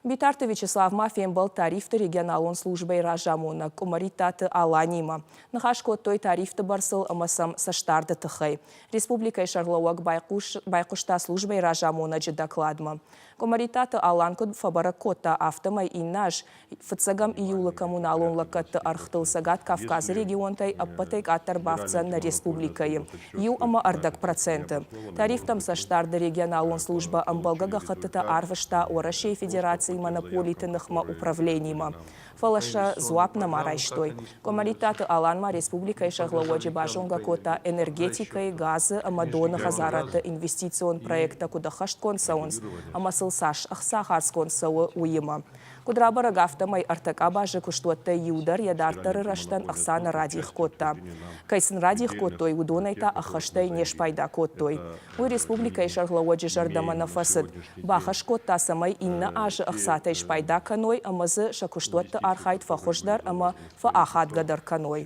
Битарты Вячеслав ма фембӕлд тарифты регионалон службӕйы разамонӕг Къуымӕриттаты Аланимӕ. Ныхас кодтой тарифты бӕрцыл ӕмӕ сӕм цӕстдарды тыххӕй. Республикӕйы сӕргълӕууӕг байхъуыста службӕйы разамонӕджы докладмӕ. Къуымӕриттаты Алан куыд фӕбӕрӕг кодта, афтӕмӕй иннӕ аз фыццӕгӕм июлы коммуналон лӕггӕдты ӕргътыл Цӕгат Кавказы регионтӕй ӕппӕтӕй къаддӕр бафтдзӕн нӕ республикӕйы 1,5%. Тарифтӕм цӕстдарды регионалон службӕ ӕмбӕлгӕ гӕххӕттытӕ арвыста Уӕрӕсейы Федерацийы монополиты ныхмӕ управленимӕ. Фӕлӕ сӕ дзуапп нӕма райстой. Къуымӕриттаты Алан ма республикӕйы сӕргълӕууӕджы базонгӕ кодта энергетикӕйы, газы ӕмӕ доны хӕдзарадты инвестицион проекттӕ куыд ӕххӕстгонд цӕуынц ӕмӕ сыл цас ӕхца хардзгонд цӕуы, уыимӕ. Куыд рабӕрӕг, афтӕмӕй ӕртӕ къабазы куыстуӕттӕй иу дӕр йӕ дарддӕры рӕзтӕн ӕхца нӕ радих кодта. Кӕй сын радих кодтой, уыдонӕй та ӕххӕстӕй не спайда кодтой. Уый республикӕйы сӕргълӕууӕджы зӕрдӕмӕ нӕ фӕцыд. Бахӕс кодта, цӕмӕй иннӕ азы ӕхцатӕй спайда кӕной ӕмӕ дзы сӕ куыстуӕтты архайд фӕхуыздӕр ӕмӕ фӕахадгӕдӕр кӕной.